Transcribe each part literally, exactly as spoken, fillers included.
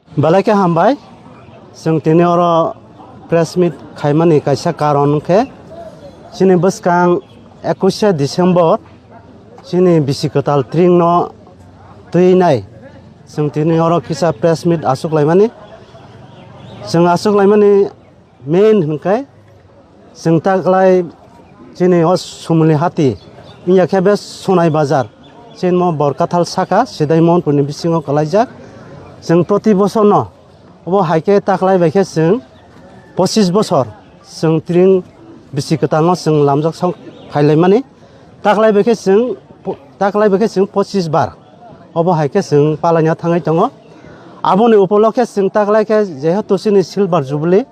Belai khe hambai, chwng tini oro press meet khaimani kaisa karon khe chini bwskang ekush se December chini bisi kwtal tringno twi nai. Chwng tini oro kisa press meet achuk laimani. Chwng achuk laimani main hwnkhe chwng taklai chini o Sumuli hati wngya khe be Sonai Bazar, chini mo Borkathal saka Sidai Mohanpurni bisingo kwlaijak. Chwng proti bosorno obo hai khe taklai bai khe chwng pochis bosor chwng tring bisi kwtalno chwng lamjak song phailaimani. Taklai bai khe chwng po-, taklai bai khe chwng pochis bar obo hai khe chwng palaina thangwi tongo. Aboni upolokhe chwng taklai khe jehetu chini silver jubilee,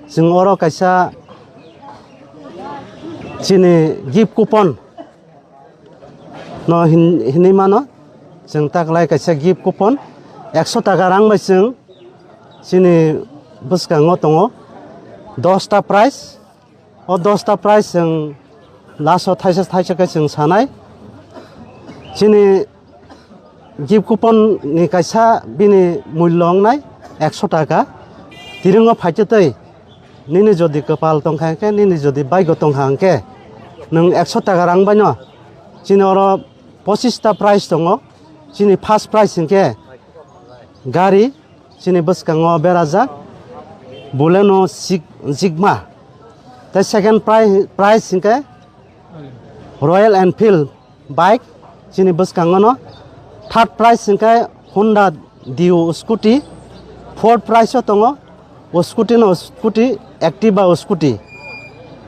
chwng oro kaisa chini gift coupon no hin-, hinwi mano. Chwng taklai kaisa gift coupon ekso taka rang bai chwng chini bwskango tongo dosta prize. O dosta prize chwng last o thaisa thaisa khe chwng sanai. Chini gift coupon ni kaisa bini mullo wngnai ekso taka. Tiringo phaitwtwi nini jodi kwpal tongkha hwnkhe, nini jodi baigo tongkha hwnkhe, nwng ekso taka rang baino chini oro pochista prize tongo. Chini first prize hwnkhe gari, chini bwskango berajak Baleno Sig-, Sigma. Tei second prize, prize hwnkhe Royal Enfield bike, chini bwskango no. Third prize hwnkhe Honda Dio scooty. Fourth prize o tongo o scooty no, scooty, Activa o scooty.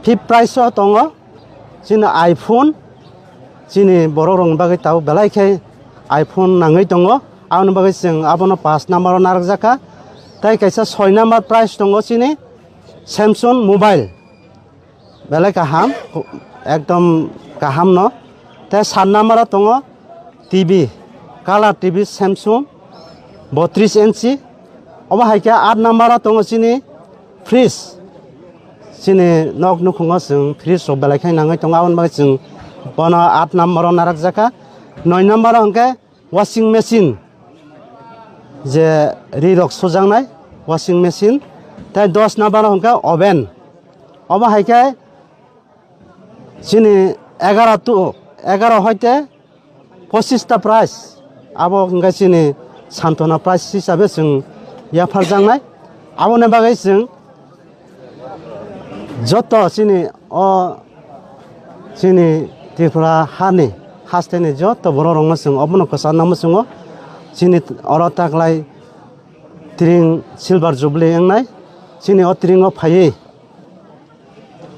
Fifth prize o tongo chini iPhone, chini borok rokni bagwi tabuk belai khe iPhone nangwi tongo. Aboni bagwi chwng abono pash number o narwkjakha. Tei kaisa soi number prize tongo chini Samsung mobile, belai kaham, ekdom kaham no. Tei sat number o tongo T V, color T V Samsung botris inchi. Obo hai khe aat number o tongo chini fridge. Chini nok nukhungo chwng fridge rok belai khe nangwi tongo, aboni bagwi chwng bono aat number o narwkjakha. Noi number o hwnkhe washing machine, je ri rok sujaknai washing machine. Tei dos number o hwnkhe oven. Obo hai khe chini egaro tu, egaro hoite pochista prize, abo hwnkhe chini santona prize hisabe chwng yapharjaknai. Aboni bagwi chwng joto chini o chini Tripura hani hasteni joto borok rokno chwng obono kwcharna muchungo. Chini oro taklai tring silver jubilee wngnai, chini o tring o phaiwi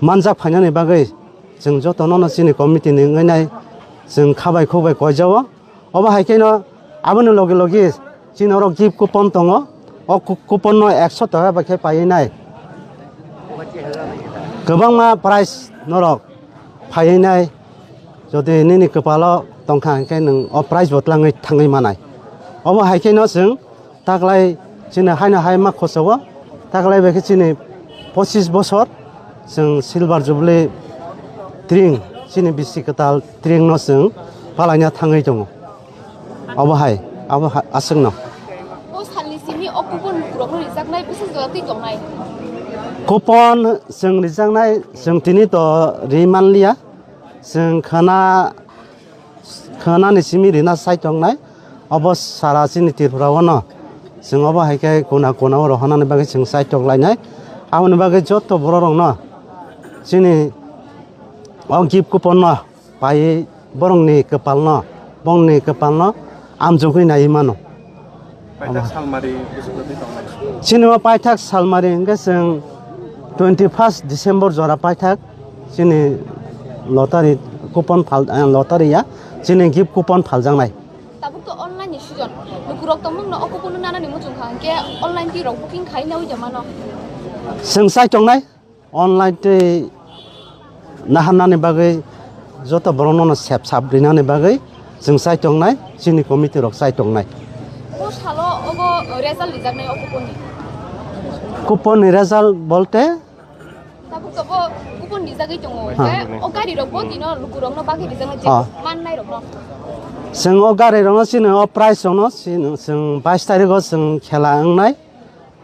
manjak phainani bagwi chwng jotono no chini committee ni wngwi nai chwng kha bai khuk bai koijao. Obo hai kheno aboni logi logi chini oro gift coupon tongo, o cu-, coupon no ekso taka bai khe paiwi nai. Kwbangma prize norok phaiwi nai, jodi nini kwpalo tongkha hwnkhe nwng o prize bo twlangwi thangwi manai. Obo hai kheno chwng taklai chini haino hai ma khosao, taklai bai khe chini pochis bosor chwng silver jubilee tring, chini bisi kwtal tring no chwng palaina thangwi tongo. Obo hai, abo ha-, aswkno. O salni simi o coupon rokno rijaknai bwswk jora twi tongnai? Coupon chwng rijaknai chwng tini to ri manliya. Chwng khana, khanani simi rina sai tongnai. Obo sara chini Tripura o no. Chwng obo hai khe kona kona o rohornani bagwi chwng sai tok lainai. Aboni bagwi joto borok rok no chini o gift coupon no paiwi borokni kwpal no, bongni kwpal no amjogwi naiwi mano. Paithak salmari bwswk twi tongnai? Chini o paithak salmari hwnkhe chwng twenty first December jora paithak chini lottery coupon phal, eh, lottery ya, chini gift coupon phaljaknai. Tabuk to online ni season. Lukurok tongmung no o coupon no nanani muchung kha hwnkhe online twi rok booking khai nawi ja mano. Chwng sai tongnai. Online tei naharnani bagwi joto borokno no sep sap rinani bagwi chwng chai tongnai, chini committee rok chai tongnai. O salo obo result rijaknai o coupon ni? Coupon ni result bolte? Tabuk tobo coupon rijagwi tongo, ha, hwnkhe o gari rok bo tino lukurokno bagwi rijaknai je, ha, mannai rokno. Chwng o gari rokno chini o price rokno chini chwng bais tarikh o chwng khela wngnai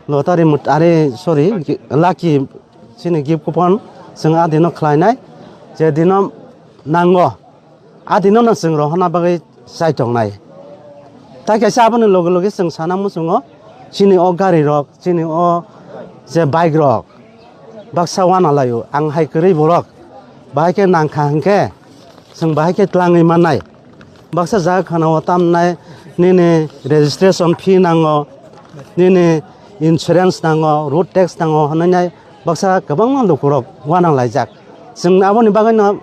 lottery mut-, are, sorry, gi-, lucky chini gift coupon chwng a dino khlainai je dino nango a dino no chwng rohorna bagwi chai tongnai. Tai kaisa aboni loge loge chwng sana muchungo chini o gari rok chini o je bike rok baksa wana laio, ang hai kwrwi borok bahai khe nangkha hwnkhe chwng bahai khe twlangwi mannai. Baksa jaga khana o tamnai nini registration fee nango, nini insurance nango, road tax nango hwnwi nai baksa kwbangma lukurok wanang laijak. Chwng aboni bagwino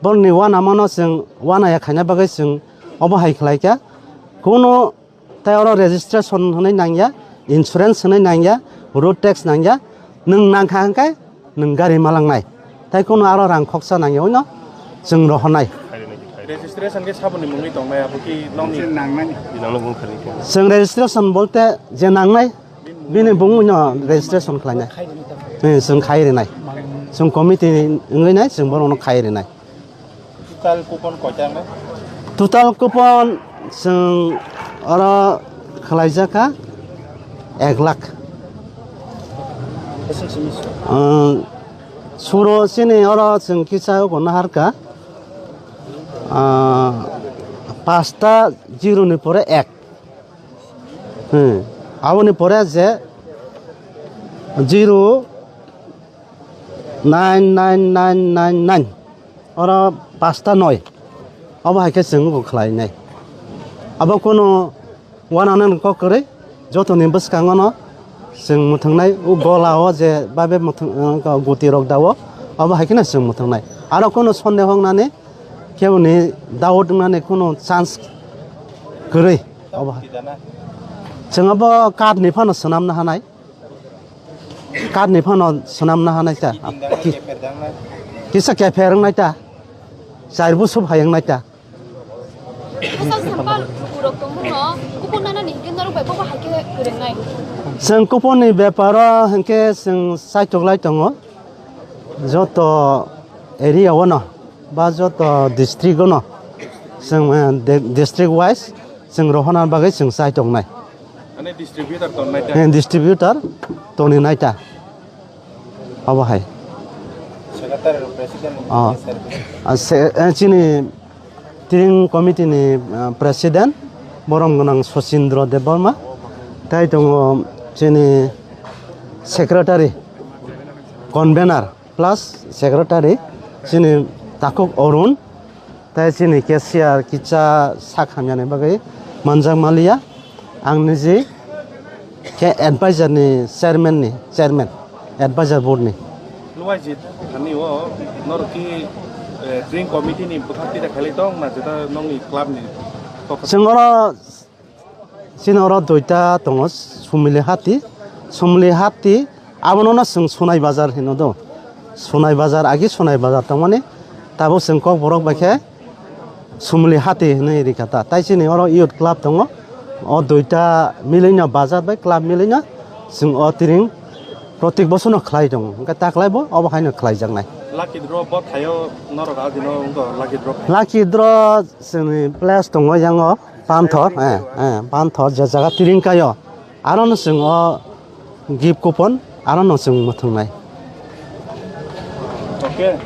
borokni wanamano chwng wanaya khaina bagwi chwng obo hai khlaikha. Kuno Tai oro registration hwnwi nangya, insurance hwnwi nangya, road tax nangya, nwng nangkha hwnkhe nwng gari malangnai. Tai kuno aro rang khoksa nangya hwnwi chwng rohornai. Registration khe saboni mungwi tongnai, abo ki nokni? Chwng registration bolte je nangnai, bini bungwi no registration khlainai. Eh, chwng khai rinai. Chwng committee wngwi nai, chwng borokno khai rinai. Total coupon koita wngnai? Total coupon chwng oro khwlaijak kha ek lakh. Bwswk simi su? Ah, suro chini oro chwng kisa uko nahar kha, ah, pasta zero ni pore ek. Hmm. Aboni pore je zero nine nine nine nine nine. Oro pasta noi. Obo hai khe chwng bo khlainai. Abo kunu wananani kok kwrwi, jotoni bwskango no chwng mwthwngnai, o gola o je babe mwthwng, uh, guti rok dao, obo hai kheno chwng mwthwngnai. Aro kunu sonde hongnani keboni doubt wngnani kunu chance kwrwi. Obo hai. Chwng abo card ni phano swnamna hanai. Card ni phano swnamna hanai ta. Ki-, kisa kepher wngnai ta. Char busu phai wngnai ta. Bwsal sampal lukurok tongmungno kupun nanani hwnkhe norok bai bobo hai khe kwrwngnai. Chwng kupun ni beparo hwnkhe chwng saitok lai tongo. Joto area o no ba joto district o no chwng, eh, de-, district wise chwng rohorna bagwi chwng saitok nai. Ani distributor ton nai ta? Eh, distributor toni nai ta. Obo hai. Secretary rok president. Oh. Secretary. Ah, se-, eh, chini steering committee ni, ah, president borom gwnang Sachindra Debbarma. Tai tongo chini secretary, convener plus secretary chini takhuk Arun. Tai chini cashier kisa sak hamyani bagwi manjak maliya. Ang niji khe advisor ni chairman ni chairman, advisor board ni. Luaijit thani o norok ki, eh, steering committee ni bwkhak tida khailai tong na jeta nongni club ni kok? Chwng oro Chini oro duita tongo, Sumili Hati, Sumili Hati, abono no chwng Sonai Bazar hino do. Sonai Bazar, agi Sonai Bazar tongmani, tabuk chwng Kokborok bai khe Sumili Hati hinwi rikha ta. Tai chini oro youth club tongo, o duita milino bazar bai club milino chwng o tiring protik bosono khlai tongo. Hwnkhe taklai bo obo haino khlaijaknai. Lucky draw bo thaio norok adino wngkha lucky draw. Lucky draw chwngni place tongo yango. Panthor, eh, eh, panthor je jaga tiring kaio. Arono chwng o gift coupon, arono chwng mwthwngnai. Okay.